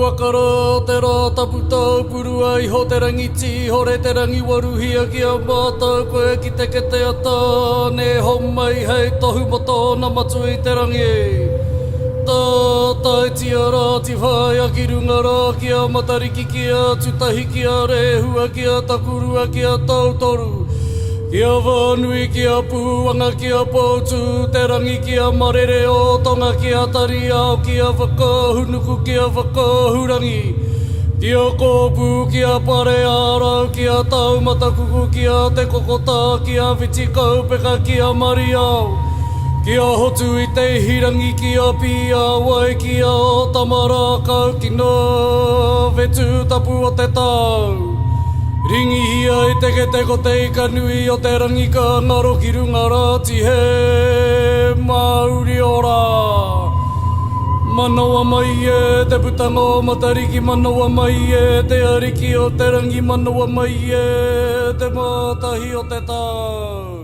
Waka rā te rā tapu Taupurua iho te rangi Tīhore te rangi Waruhia ki a mātou koe ki te kete a Tāne Homai hei tohu mō tōna matua i te rangi Tātaitia rā Tiwhaia ki runga rā ki a Matariki ki a Tutahi ki a Rehua ki a Takurua ki a Tautoru Ki a Whānui, ki a Pūanga, ki a Poutū te rangi, ki a Marere o Tonga, ki a Tariao, ki a Whakahunuku, ki a Whakahurangi, ki a Kōpū, ki a Pareārau, ki a Taumatakuku, ki a Te Kokotā, ki a Whitikaupeka, ki a Mariao, ki a Hotu i te Ihirangi, ki a Pīāwai, ki a Ōtamarākau, ki ngā whetū tapu o te tau. Ringihia i te kete ko te ika nui o te rangi ka ngaro ki runga rā tihe mauri ora. Manawa mai e te putanga o Matariki manawa mai e te ariki o te rangi manawa mai e te mātahi o te tau.